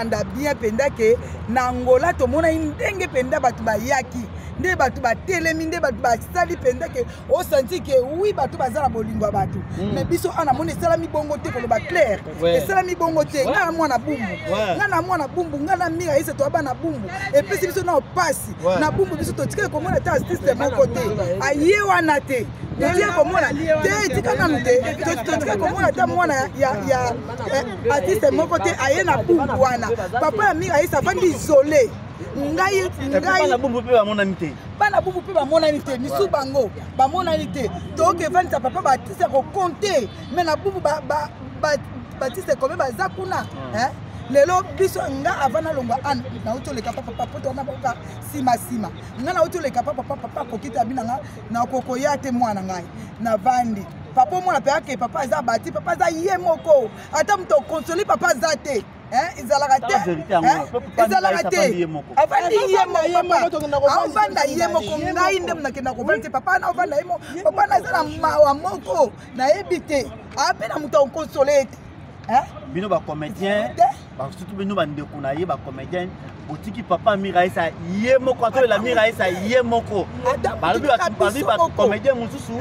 Bolanda bien mpenza ke na Angola tomonaki ndenge mpenza bato bayaki, nde bato batelemi, nde bato basali mpenza ke osanti ke oui, bato baza na bolingo ya bato. Mais biso awa namoni esalami bongo te. Koloba clair, esalami bongo te. Ngai na mwana Bumbu, ngai na mwana Bumbu, ngai na Mira Ese, toya bana Bumbu. Epesi biso nao pasi na Bumbu. Biso totikali komona te artiste moko te aye wana te. Totikali komona te, tika nanu te. Totikali komona te mwana ya artiste moko te aye na Bumbu wana. Papa ya Mira Ese avandi isole. Ngai ngai Bumbu mpe bamonani te. Bana Bumbu mpe bamonani te, misu bango bamonani te. Toyoki evandisa papa baartiste kocompter, mais na Bumbu baartiste combien baza kuna? Lelo biso, nga avant nalongwa ane, nauti oleka pa papa, po tona bakoka nsima nsima. Nga nauti oleka pa papa, papa akoki te, abi na nga nakokoya te. Mwana ngai navandi, papa omona mpe ake, papa aza bati, papa aza ye moko, ata moto okonsoli papa aza te. Ezalaka te, ezalaka te. Avandi ye moko, aovanda ye moko. Ngai nde nakenda kovanda te. Papa na ovanda ye moko, papa naza na mawa moko, nayebi te, ape na moto akonsole ye te. Bino bacomédien, surtout bino bandeko na ye bacomédien, botiki papa Mira Esa ye moko, atolela Mira Esa ye moko. Balobi bacomédien mosusu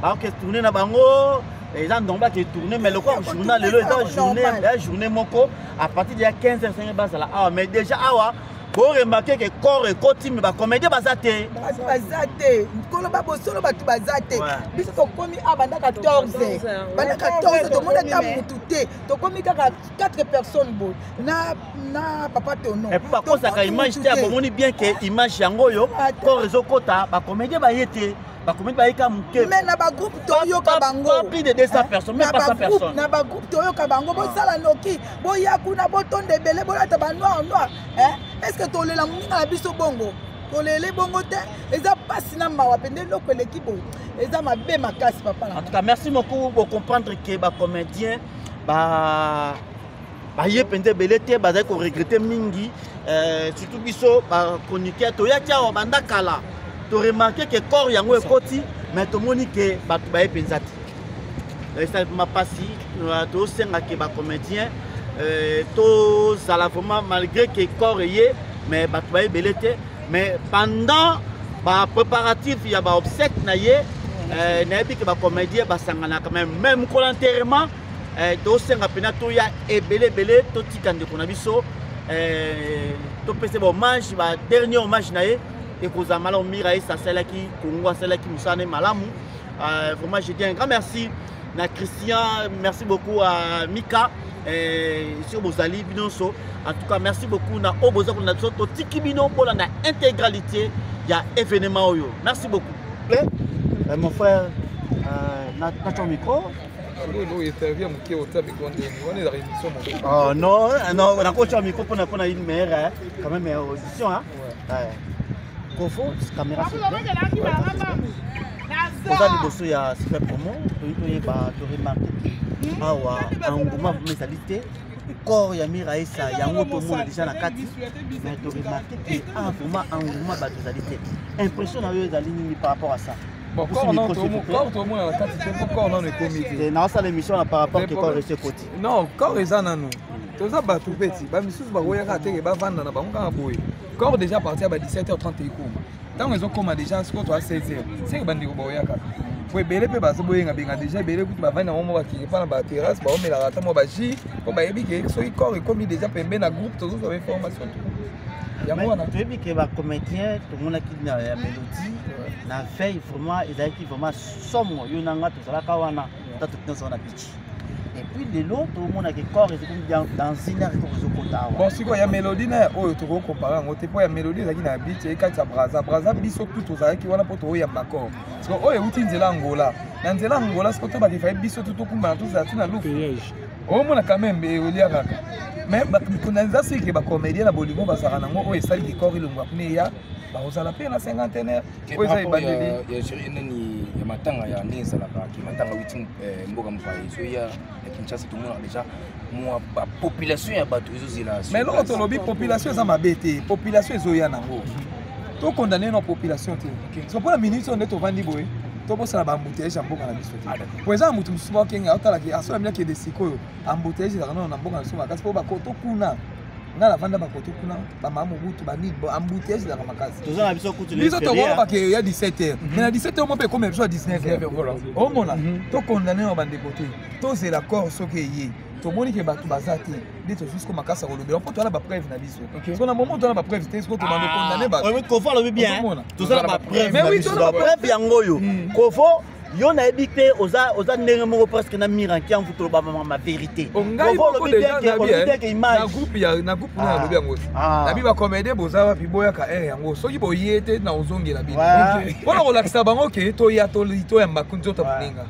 baoke tourne na bango, eza ndongo bake tourne, mais lokola journal lelo eza journée ya journée moko, à partir ya 15 heures senge bazala awa. Mais déjà awa boremarquer ke corps ekoti, mais bacomédien baza te. Bato baza te. Koloba bosolo, bato baza te. Biso tokomi awa banda 14, banda 14 tomoni ata mutu te. Tokomi kaka 4 personnes boye na papa Tono. Et puis bakosaka image te. Bomoni bien ke image yango oyo, corps ezokota, bacomédien baye te, bacomédien baye ka moke. Mais na bagroupe toyoka bango. Plus de 200 personnes, même pas 100 personnes. Na bagroupe toyoka bango: bosala noki, boya kuna, botonda ebele, bolata banoir noir. Est ce que tolela moninga na biso bongo? Tolele bongo te. Eza mpasi na mawa mpenza. Eloko eleki boye eza mabe makasi, papa. En tout cas, merci beaucoup. Bocomprendre ke bacomédien ba baye mpenza ebele te, bazali koregretter mingi, surtout biso bachroniqueur toyaki awa banda kala, toremarquer ke corps yango ekoti, mais tomoni ke bato baye mpenza te. Esali vraiment mpasi. Tosenga ke bacomédien tozala vraiment, malgré ke corps eye, mais bato baye ebele te. Mais pendant bapréparatif ya baobsèque na ye, nayebi ke bacomédien basanganaka même mokolo enterrement, tosenga mpena toya ebele ebele, totika ndeko na biso, topesa bahommage, badernier hommage na ye ekozala malamu. Mira Esa asalaki Kongo, asalaki mosala na ye malamu. Vraiment, je dis un grand merci na Christian, merci beaucoup à Mika soki bozali bino nyonso. En tout cas, merci beaucoup na oyo boza kolanda biso. Totiki bino mpona intégralité ya événement oyo. Merci beaucoup. Mon frère, na ton micro. Oh non, non, nakotya micro mpona une meilleure quand même audition, hein? Ouais. Kofo, caméra s'il te plaît. Oza liboso ya Super Promo, toyi toyeba, toremarquer ke awa engouement vraiment ezali te. Corps ya Mira Esa yango tomona déjà na kati, mais toremarquer ke ah, vraiment engouement bato ezali te. Impression na yo ezali nini par rapport à ça? Bon, corps tomona na kati te, mpo corps nano ekomi te. Naosala émission na par rapport ke corps esi ekoti. Non, corps eza nanu. Toza bato mpe ti bamisusu bakoyaka teke, bavanda na bango kaka boye. Corps déjà parti ya ba 17h30 ekoma. Ntango ezokoma déjà sikoyo toa 16h, seke bandeko baoya kaka po ebele mpe baza boyengabenga déjà. Ebele kutu bavandi na bango, bakeke mpa na baterrasse, baomelaka ata mwa bajus, mpo bayebi ke soki corps ekomi déjà pembe na groupe, tozozwa bainformation yango wana. Toyebi ke bacomédien tomonaki na ya Mélodie na veille, vraiment ezalaki vraiment somo. Yo na nga tozalaka wana, ta toki na beach. Et puis lelo tomonaki corps ezokomi, dans une heure corps ezokota awa. Bon, sikoyo ya Mélodie na ya oyo tokokompare yango te, mpo ya Mélodie ezalaki na beach, eyei kati ya Braza. Braza, biso tu tozalaki wana mpo toyamba corps. Sikoyo oyo euti nzela Angola, na nzela Angola, sikoyo tobaki faye biso tu tokumbana, tozala ti na lufu, omona quand même eolia kaka. Mais eza sike bacomédien na bolingo bazalaka nango, oyo esaliki corps elongwa kuna eya, bakozala mpe na cinquantenaire oyo eza ebandeli. Nani ya matanga ya ndenge ezalaka ke matanga witi mboka mopaya ezoya na Kinshasa, tomonaka déjà mwa bapopulation ya bato ezozela. Mais eloko tolobi, population eza mabe te. Population ezoya nango, tokondane na population te. So mpona minute oyo nde tovandi boye, tobosana baembouteillage ya mboka na biso te, po eza na motu mosusu baokenge aotalaki asola bino akende. Sikoyo embouteillage ezalaka nano na mboka na biso makasi, mpo bakoto kuna. Nga navanda bakote kuna, bamama Mobutu, banini, embouteillage ezalaka makasi. Toza na biso kutu. Biso tokoka ke ya 17 heures, mais na 17 heures mo mpe ekomi biso ya 19 heures. Omona, tokondane na bandeko te, tozela corps. Soki eye, tomoni ke bato baza te, nde tozwi siko makasi ya kolobela, mpo toza na bapreuve na biso. Siko na momo toza na bapreuve te, siko tobanda okondane bato. Kofo alobi bien. Ozomona. Toza na bapreuve Mais na oui, biso. toza na Bapreuve yango oyo. Kofo, yo nayebi te, oza ndenge moko presque na Mira Nkiamvu, toloba ma vérité. Ngai Kofo moko olobi bien déjà ke nabi olobi bien ke na image groupe ya na groupe na nalobi yango te. Nabi bacomédien boza wapi? Boyaka aire yango. Soki boye te, na ozongela bino mpona kolakisa bango ke toya toyamba nzoto moninga.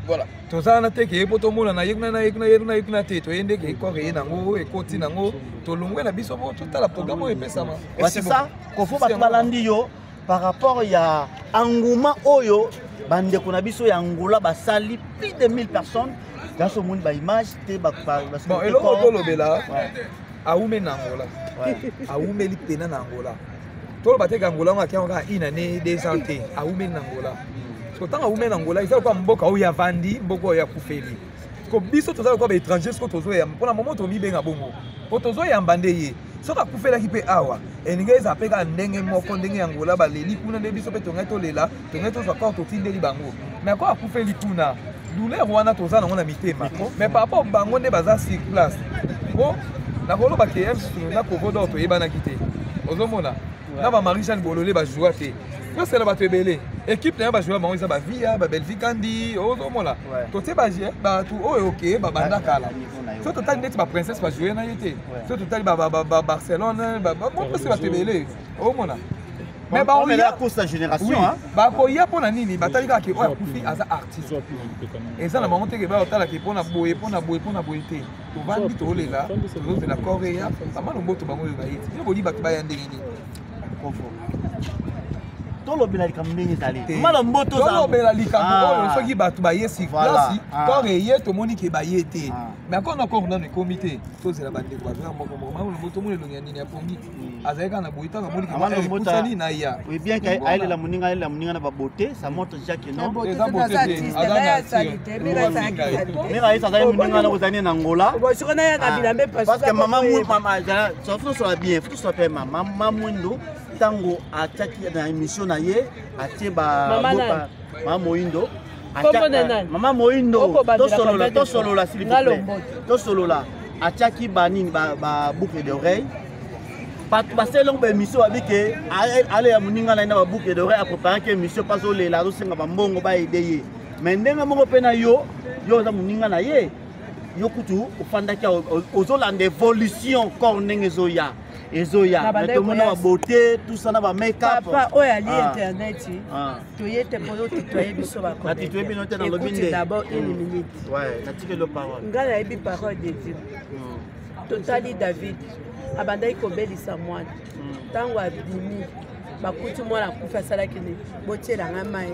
Toza wana te ke po tomona na ye kuna, na ye kuna, ye kuna, ye kuna te. Toye nde ke corps eye nango, ekoti nango, tolongwe na biso po totala programme oyo epesama. Ouais, c'est ça. Kofo, bato balandi yo par rapport ya engouement oyo bandeko na biso ya Angola basali, plus de 1000 personnes. Grâce omoni baimage te. Bon, eloko tolobela, awumeli na Angola, awumeli pena na Angola. Toloba te ke Angola ngo akiango kaka une année, 2 ans te. Awumeli na Angola. Siko ntango awumeli na Angola, eza lokola mboka oyo avandi, mboka oyo akufeli. Siko biso toza lokola baétranger. Siko tozoyamba mpona momo tomibenga bongo po tozoyamba nde ye. Soki akufelaki mpe awa, elingi eza mpe kaka ndenge moko, ndenge ya Angola baleli kuna, nde biso mpe tongai tolela, tongai tozwa corps, totindeli bango. Mais ako akufeli kuna, douleur wana toza nango na mitema, mais par rapport bango nde baza sur place. Po nakoloba ke na Kovodor toyebanaki te. Ozomona na bamarie Jeanne Bolole bajoua te, tosela bato ebele, équipe na yo bajoua bango eza bavia babelvi kandi. Ozomona totie bato oyo oke babanda kala. So totali neti baprincesse bajoue na ye te, so totali Barcelone, mopesi bato ebele, omona. Mais bakoya kosa génération. Bakoya mpo na nini? Batali kaka ke oyo akufi aza artiste. Eza na bango teke bayotalaka mpona boye, mpona boye, mpona boye te. Tovandi, tolela, tozozela corps eya. Mama Lomboto, bango oyo bayeti, bino boli bato baya ndenge nini? Tolobela likambo ndenge ezali. Mala Mboto. Tolobela likambo oyo, soki bato baye sur place, corps eye, tomoni ke baye te. Mais akona na corps nano ekomi te, tozela bandeko bazoya moko moko. Mama Lomboto, tomoni elongi ya nini ya pongi, azali kaka na boye. Ntango amoni ke epusani na ya. Oui, bien que ayelela moninga, ayelela moninga na babeauté, ça montre déjà que non. Eza beauté te, aza na Mira Ayesa azali moninga na kozali na Angola. Parce que mama, mama sola bien, faut sola pe mama Mwindo, ntango atiaki na émission na ye, atie ba mama Moindo, mama Moindo, tosolola, tosolola, s'il vous plaît, tosolola. Atiaki banini, baboucle d'oreille. Bato basali yango baémission, babi ke ale ya moninga na ye na baboucle d'oreille, apréparaki émission mpo azolela, azosenga bambongo baede ye. Mais ndenge moko mpe na yo, yo oza moninga na ye, yo kutu ofandaki, ozolanda évolution corps ndenge ezoya, ezoya. Mais tomona babeauté, tout ça na bamake-up. Papa oyo ali internet, toye te mpo otitoye biso. Natitoye bino te, nalobi nde. D'abord une minute. Natikeli yo parole. Ngai nayebi parole de Dieu. Totali David, abandaki kobelisa mwana. Ntango abimi, bakuti mwana akufi. Asalaki nini? Botielanga mai,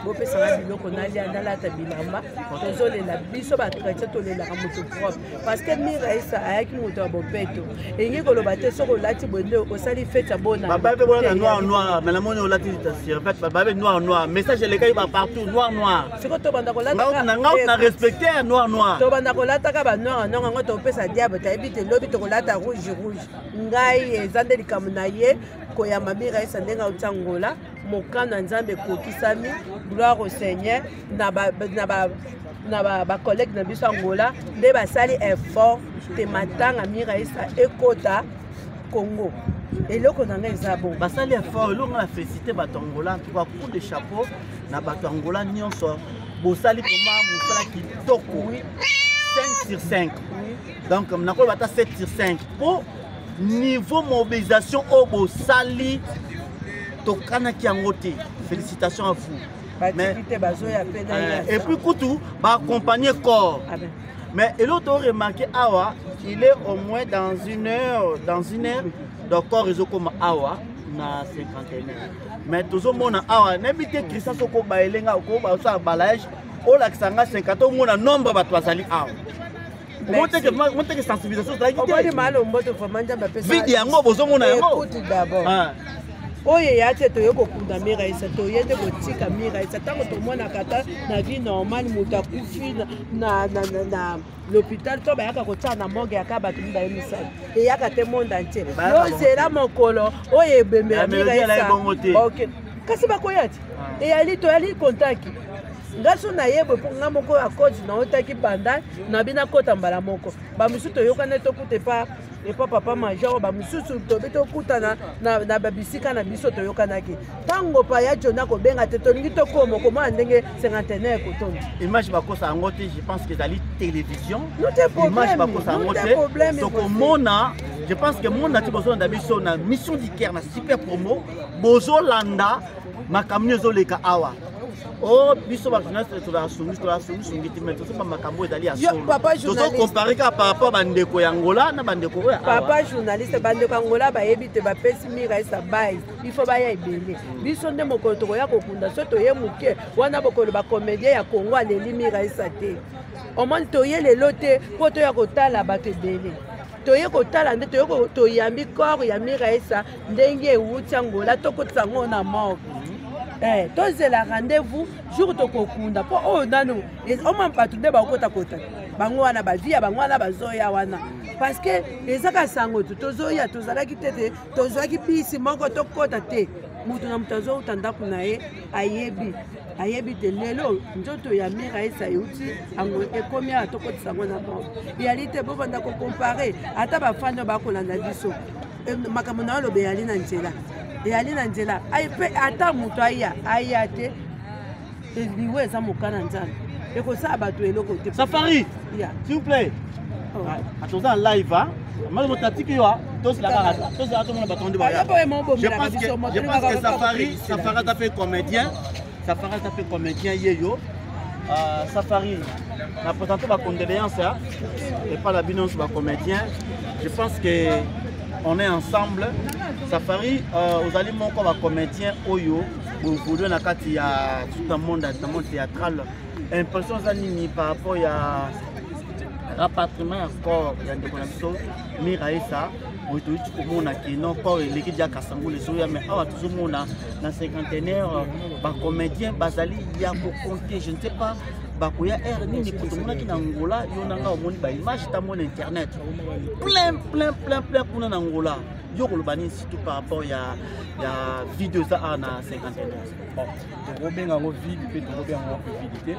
bopesanga biloko nalia, nalata bilamba. Tozolela biso bachrétien, tolelaka moto propre, parce que Mira Esa ayaki moto ya bopeto. Elingi koloba te soki olati boye nde osali fete ya bona. Bababe bolata noir noir, mais namoni olati serviette. Bababe noir noir, message elekaki ba partout, noir noir. Sikoyo tobanda kolatanga na respecte ya noir noir. Tobanda kolataka banoir noir yango, topesa diable. Tayebi te, lobi tokolata rouge rouge. Ngai eza nde likambo na ye koyamba Mira Esa ndenge auti Angola. Mokano ya Nzambe ekokisami, gloire au Seigneur. Na ba na ba na bacollègue na biso Angola nde basali effort te matanga Mira Esa ekota Congo. Eloko na ngai eza bon. Basali effort. Eloko nga na félicité bato Angola, en tout cas coup de chapeau na bato Angola nyonso. Bosali vraiment mosala kitoko, 5 sur 5. Donc nakoloba ata 7 sur 5 mpo niveau mobilisation oyo bosali, tokanaki yango te. Félicitations à vous. Mais, et puis kutu baaccompagner corps. Mais eloko to remarqué awa, il est au moins dans une heure, dans une heure donc corps ezokoma awa na cinquantenaire. Mais tozomona awa, nayebi te, Christian, soko baelenga okoba osala balayage, olakisa nga 50, omona nombre bato bazali awa. Omoteke sensibilisation ezalaki te. Malomboto, vraiment Nzambe apesa vide yango, bozomona yango. Écoute d'abord. Oyo eya te, toye kokunda Miraisa, toye nde kotika Miraisa. Ntango tomonaka ata na vie normale, moto akufi na l'hôpital, to bayaka kotia na morgue, yaka bato mibale misato, eyaka te monde entier. Yozela mokolo oyo ebembe ya Miraisa, ok, kasi bakoya te. Eyali toyali kontaki nga so nayebwe mpo nga moko ya code naotaki banda na bino akota mbala moko. Bamosusu toyokani, tokuta epa papa major, bamosusu tobe tokutana na babisika na biso toyokanaki. Ntango paya Joni akobenga te, tolingi tokoma komona ndenge cinquantenaire ekotonda. Image bakosa yango te, je pense que ezali télévision. Image bakosa yango te, tokomona. Je pense que monde ati bozolanda biso na Mission du Caire, na Super Promo, bozolanda makambo nini ezoleka awa. O biso bajournaliste tozala sungi, tozala sungisungi te, mais tozoba makambo ezali ya solo. Tozocomparer kaka par rapport bandeko ya Angola na bandeko oyo. Papa journaliste, bandeko ya Angola bayebi te bapesi Miraisa bai, il faut baya ebele. Biso nde mokolo tokoya kokunda, so toye moke wana, bokolo bacomédien ya Congo aleli Miraisa te. Omoni, toye lelo te mpo toya kotala bato ebele, toye kotala nde toye toyambi corps ya Miraesa ndenge ewuti Angola, tokotisa yango na morgue. Tozela rendez-vous jour tokokunda, mpo oyo nanu oma bato nde bakokotakota bango wana, bavie ya bango wana bazoya wana, parce que ezaka sango tu tozoya. Tozalaki te te, tozwaki bisi moko tokɔta te. Moto na moto azouta ndako na ye, ayebi te. Lelo nzoto ya Miraesa euti ekomi awa, tokotisa yango na morgue. Eyali te bobanda kocomparer. Ata bafani oyo bakolanda biso, makambo na oloba eyali na nzela, eyali na nzela mpe ata moto aya aya te, liwa eza moka na Nzambe, ekosala bato eloko te. Safari, s'il vous plaît, toza en live. Mali moto atiki yo, tosila kaka, tosila, tomona bato nde baya. Je pense que Safari aza mpe comédien, Safari aza mpe comédien ye yo. Safari, na présente bacondoléance epa na bino nyonso bacomédien. Je pense que on est ensemble. Safari, ozali moko bacomédien oyo boévolue na kati ya tout un monde, na monde théâtral. Impression eza nini par rapport ya rapatriement ya corps ya ndeko na biso Miraesa? Boye toyuti komona kino corps eleki dia Kasangulu, ezoya, mais awa tozomona na cinquantenaire bacomédien bazali ya kocompter. Je ne sais pas bakoya aire nini, po tomonaki na Angola, yo na nga omoni baimage tamona internet, plein, plein, plein, plein kuna na Angola. Yo koloba nini surtout par rapport ya video eza awa na cinquantenaire? Bon, tokobenga yango vide mpe tokobenga yango mpe vide te,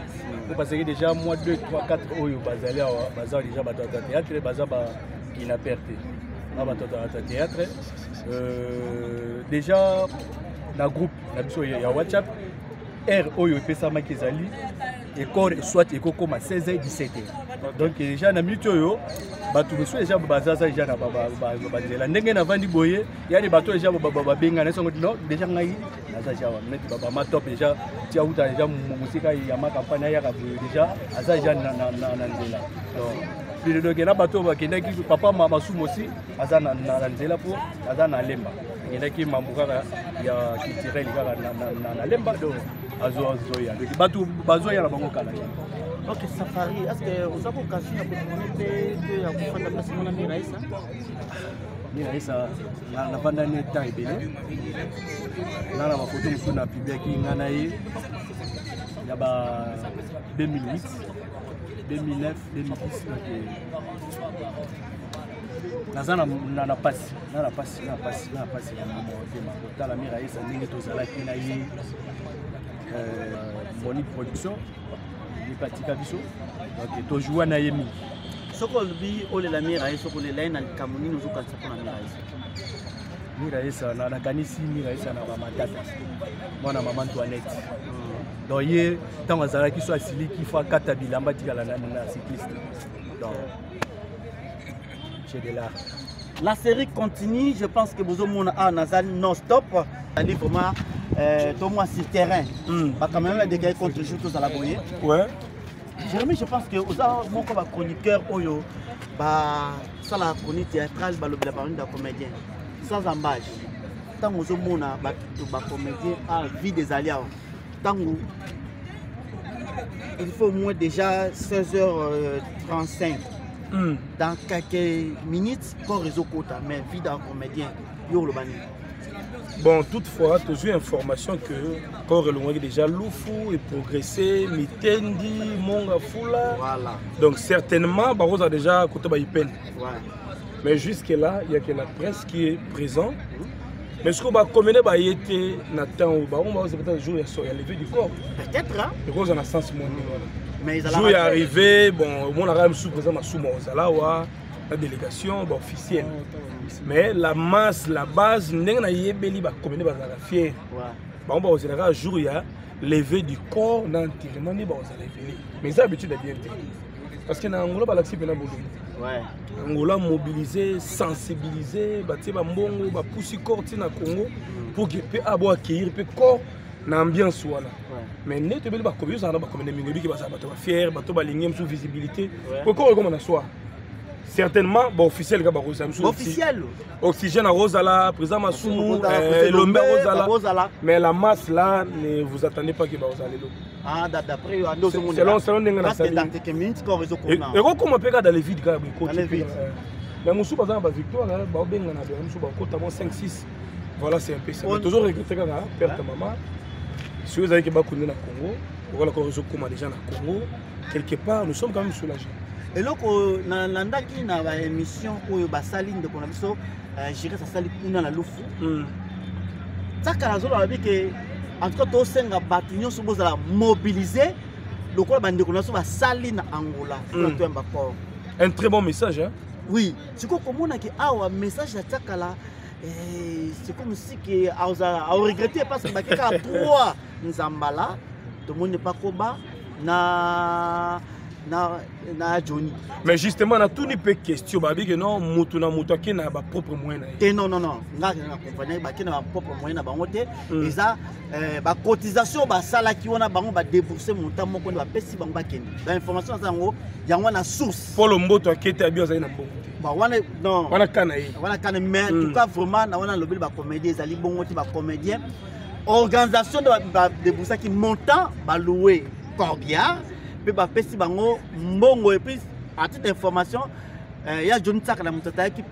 po parce que déjà moi 2 3 4 oyo bazali awa, baza déjà bato ya théâtre, baza bakidnapper te, ba bato ya théâtre. Déjà na groupe na biso ya WhatsApp, heure oyo epesamaki ezali corps soit ekokoma 16 h 17 h. Donc déjà na minute oyo, bato mosusu déjà bazaza déjà na banzela. Ndenge navandi boye, yani bato déjà babengana songo. Non, déjà ngai naza déjà wana neti bamatop déjà ti auta déjà mosika ya makampagne, ayaka boye, déjà aza déjà na nzela. Donc na bato oyo bakendaki, papa Masumu aussi aza na nzela, mpo aza na Lemba, akendaki mambo kaka ya culturel kaka na Lemba, donc azoya. Donc bato bazoya na bango kala te. Ok, Safari, est ce que oza occasion ya kotourner mpe to ya kofanda place mona Miraisa? Miraisa, navandani temps ebele nga na bafoto mosusu na publiaki nga na ye ya ba 2008, 2009, 2010. Donc naza na pasi, na pasi, na pasi, na pasi ya motema kotala Miraesa ndenge tozalaki na ye. Monique Production epatika biso, donc tojouer na ye mingi. Soki olobi olela Miraesa, soki olela ye na likambo nini, ozokanisa mpona Miraesa? Miraesa, nakanisi Miraesa na bamatata, mwana mama Antoinette. Donc ye ntango azalaki so asiliki, fo akata bilamba, tikala na cycliste. Donc j'ai de l'art. La série continue, je pense que bozomona awa naza non stop, ali vraiment tomwa sur terrain. Bacaméraman badekaki contre jour, tozala boye. Jérémy, je pense que oza moko bachroniqueur oyo basalaka chronique théâtrale, balobela banini ya comédien sans embâche. Ntango ozomona bato bacomédien a vide ezali awa, ntango il faut au moins déjà 16h35, dans quelques minutes corps ezokota, mais vide ya comédien, yo oloba nini? Bon, toutefois, tozwi information que corps elongwaki déjà Lufu eprogressé, Mitendi, Monga Fula. Voilà. Donc certainement bakozala déjà côté ba Ipene. Ouais. Mais jusque là, il y a que la presse qui est présent. Mais ce que bakomene baye te na temps oyo bango bakozala peut-être jour ya levée du corps. Peut-être hein. Ekozala na sens moko wana. Mais jour ya arrivée, bon, omonaka mosusu président Masumu ozala wa la délégation ba officielle. Mais la masse, la base, ndenge nayebeli bakomene bazalaka fier. Bango bakozelaka jour ya levée du corps na enterrement nde bakozala ebele. Mais eza habitude ya bien te. Parce que na Angola balakisi mpena bolingo. Ouais. Angola mobilisé, sensibilisé, batie bambongo, bapusi corps ti na Congo pour que mpe abo accueillir mpe corps na ambiance wana. Mais nde toyebeli bakomi ozala na bakomene mingi oyebiki bazala bato bafiere, bato balingi mosusu visibilité. Po corps ekoma na soir. Certainement baofficiel kaka bakozala mosusu. Officiel. Oxygène akozala, président Masumu, Elombe akozala. Mais la masse là, ne vous attendez pas que bakozala lelo. Ah, d'après selon ndenge nasali. Ekokoma mpe kaka dans les vides kaka boekoti. Mais mosusu baza na bavictoire, baobengana bango mosusu bakota mo 5 6. Voilà, c'est un peu ça. Mais toujours regretter kaka perte ya mama. Soki ezalaki bakunde na Congo, lokola kaka ezokoma déjà na Congo, quelque part nous sommes quand même soulagés. Eloko nalandaki na baémission oyo basali ndeko na biso Jires asali kuna na Lufu. Tsakala azoloba bi ke en tout cas tosenga bato nyonso bozala mobilisé lokola bandeko na biso basali na Angola mpona toyamba corps. Un très bon message, hein? Oui, sikoyo komona ke awa message ya Tsakala, c'est comme si ke aoregrete parce que bake kaka 3 nzambala tomoni pakoba na Johnny. Mais justement natuni mpe question, babi ke non, mutu na mutu ake na bapropre moyen na ye. Te, non, non, non, nga na compagnie bake na bapropre moyen na bango te. Eza bacotisation basalaki wana, bango badébourse montant moko nde bapesi bango bakende. Bainformation aza yango, yango wana source. Paul Mboto ake te, abi azali na mbongo te. Bon, wana non. Wana ka na ye. Wana ka na, mais en tout cas vraiment na wana lobeli bacomédien ezali bongo te. Bacomédien, organisation nde badéboursaki montant, baloué corbillard mpe bapesi bango mbongo. Et puis à toute information, ya John Tsaka na moto ayaki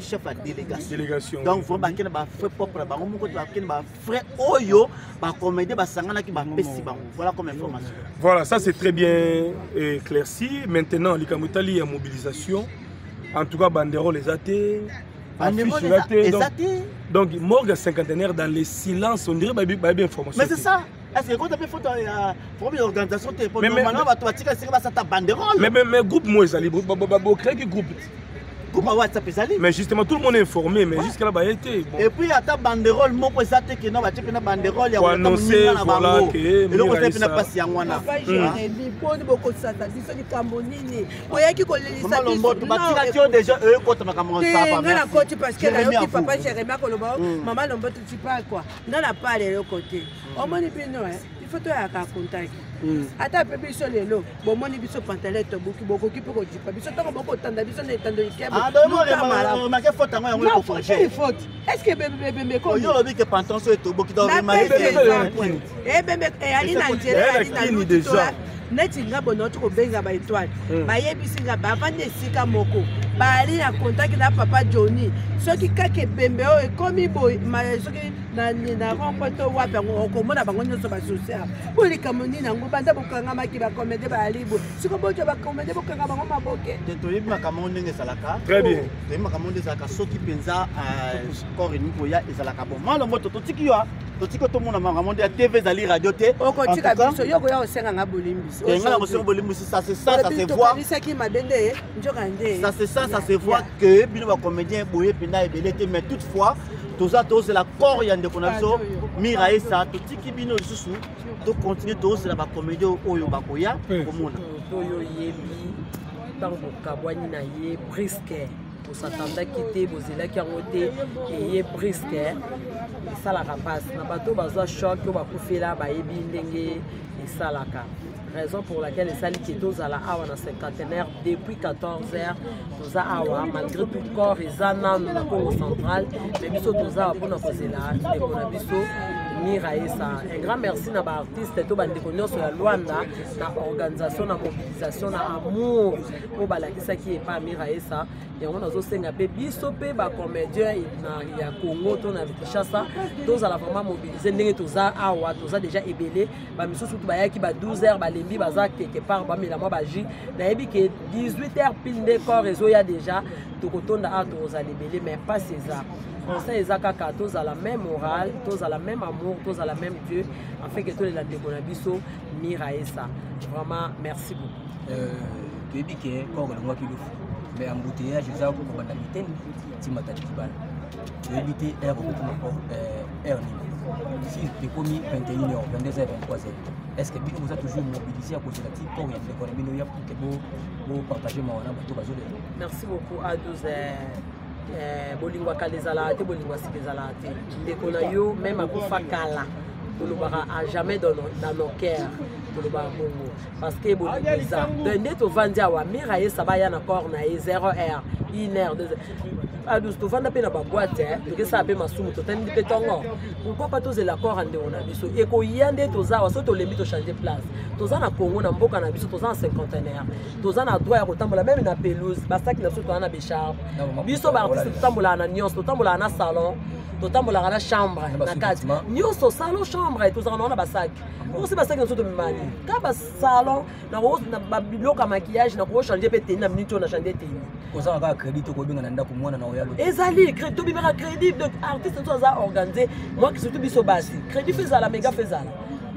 chef ya délégation. Délégation. Donc vraiment bakende bafrais propre na bango moko te, bakende bafrais oyo bacomédien basanganaki bapesi bango. Voilà comme information. Voilà, ça c'est très bien éclairci. Maintenant likambo etali ya mobilisation, en tout cas banderole eza te. Banderole eza te. Donc morgue cinquantenaire dans le silence, on dirait bayebi information. Mais c'est ça. Est-ce que quand tu as fait problème d'organisation, tu normalement bato batika esika basata banderole. Mais groupe mo ezali, bocréaki groupe. Groupe ya WhatsApp ezali. Mais justement tout le monde est informé, mais jusque là baye te. Bon. Et puis ata banderole moko eza te ke non, batie mpena banderole ya koannoncer, voilà, ke eloko eza mpena mpasi yango wana. Papa Jérémi, mponi bokosaka biso likambo nini boyaki kolelisa biso? Batikaki yo déjà ekota makambo. Te, nga nakoti parce que nayoki papa Jérémi akoloba mama Lomboto, tu parles quoi? Nga na pale eloko te. Omoni bino, il faut toyaka contact. Ata mpe biso lelo bomoni biso pantalon tobuki, bokoki mpe kodipa biso ntango bokotanda biso na etando. Make faute yango yango. Faute, est ce que ebembe olobi ke pantalon so etoboki? Ebembe eyali na nzela, eyali na lutu neti nga boye nauti kobenga baetoile, bayebisi nga bavandi esika moko, baali na contact na papa Johnny. Soki kaka ebembe oyo ekomi boye, soki na rond-point to wapi yango, okomona bango nyonso basocial boye. Likambo nini yango banda bokangamaki bacomédien bayali boye? Siko bozwa bacomédien, bokanga bango maboke. Toyebi makambo ndenge ezalaka. Très bien. Toyebi makambo ndenge ezalaka. Soki mpenza corps elingi koya, ezalaka bon. Mwana moto totiki yo, totiki tomona makambo nde ya TV, ezali radio te. Okotika biso, yo koya osenganga bolimbisi. Nga na kosenga bolimbisi, ça c'est ça, ça se voit. Tokanisaki mabe nde nzoka nde. Ça c'est ça, ça se voit que bino bacomédien boye mpenza ebele te. Mais toutefois toza tozela corps ya ndeko na biso Mira Esa. Totiki bino lisusu, tocontinue tozela bacomédien oyo bakoya komona. Oyo oyebi ntango bokabwani na ye brusque, bosatandaki te, bozelaki yango te, eye brusque, esalaka mpasi na bato bazwa choc oyo bakufela, bayebi ndenge esalaka. Raison pour laquelle esali ke tozala awa na cinquantenaire depuis 14 heures. Toza awa malgré tout, corps eza nanu na Congo Central, mais biso toza awa mpona kozela ndeko na biso. Miraesa. Un grand merci na baartiste to bandeko nyonso ya Luanda na organisation na mobilisation na amour oyo balakisaki epa Miraesa. Yango nazosenga mpe biso mpe bacomédien ya Congo to na Kinshasa tozala vraiment mobilise ndenge toza awa, toza déjà ebele. Bamisusu bayaki ba 12 heures balembi, baza quelque part bamela mwa bajus. Nayebi ke 18 heures pile nde corps ezoya déjà, tokotonda awa, tokozala ebele. Mais mpasi eza, conseil eza kaka tozala même moral, tozala même amour, tozala même Dieu, afin ke tolela ndeko na biso Miraesa. Vraiment merci beaucoup. Toyebi ke corps elongwaki Lufu, mais embouteillage eza kobanda Mitendi ti Matadi Kibala. Toyebi te heure okokoma, heure nini. Si ekomi 21 heures, 22 heures, 23 heures, est ce que bino boza toujours mobilisé ya kozela ti corps ya ndeko na bino ya pour ke bopartage mawa na bato bazolela? Merci beaucoup. A 12 bolingo ya kala ezalaka te, bolingo ya sika ezalaka te. Ndeko na yo même akufa kala, tolobaka à jamais dans nos cœurs, tolobaka bongo parce que bolingo eza. Donc nde tovandi awa, Mira ayesa baya na corps na ye 0 heure, 1 heure, 2 heures a 12, tovanda mpe na baboite, tokesala mpe masumu, totandi mpe ntongo. Pourquoi pas tozela corps ya ndeko na biso ekoya? Nde toza awa, so tolembi, tochange place. Toza na Congo, na mboka na biso, toza na cinquantenaire, toza na droit ya kotambola même na pelouse. Basaki na biso, toza na bécharpe. Biso baartiste totambolaka na nyonso, totambolaka na salon, totambolaka na chambre, na kati nyonso, salon, chambre, tozalaka nango na basaki. Osi basaki na biso tomemani ka basalon na babiloko ya maquillage. Na kochange mpe tenue na minute oyo, na change tenue. Kozanga kaka crédit, tokobenga na ndako mwana na oya. Ezali tobimaka crédit. Donc artiste nyonso aza organisé, moi surtout biso basi, crédit fo ezala, méga fo ezala,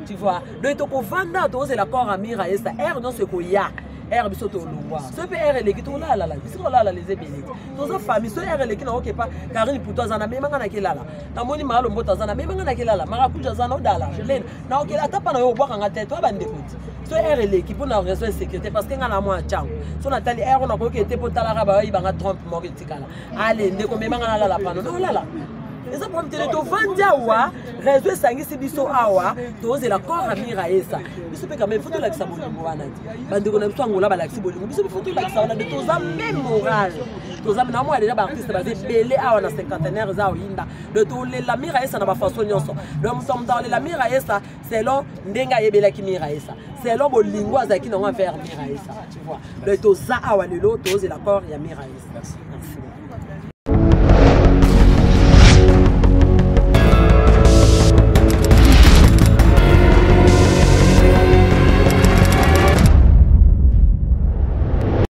tu vois. Donc tokovanda, tokozela corps ya Miraesa. Heure nyonso ekoya, heure biso tolongwa. So mpe heure eleki, tolalala bisika kolalala eza ebele te. Toza famille. So heure eleki, naoke pa Karine Puto aza na memanga na kelala, namoni Maalo Mboto aza na memanga na kelala, Marakuja aza na odala lena naokela ata mpa na yo obwakanga te. Toya bandeko ti so heure eleki mpo na raison ya sécurité, parce que nga na mwa ntango so natali heure oyo nakoki te mpo talaka bayibanga trompe moko etikala. Ale ndeko, memanga nalala pano, naolala, eza problème te. Tovandi awa, réseau esangisi biso awa, tozela corps ya Miraesa. Biso mpe quand même faut tolakisa bolingo wana te. Bandeko na biso Angola balakisi bolingo, biso mpe faut tolakisa wana nde toza même moral. Toza na mwa déjà baartiste baza ebele awa na cinquantenaire, eza oyinda. Donc tolela Miraesa na bafaçon nyonso. Donc moto moto akolela Miraesa selon ndenge ayebelaki Miraesa, selon bolingo azalaki nango envers Miraesa, tu vois. Donc toza awa lelo, tozela corps ya Miraesa. Merci, merci.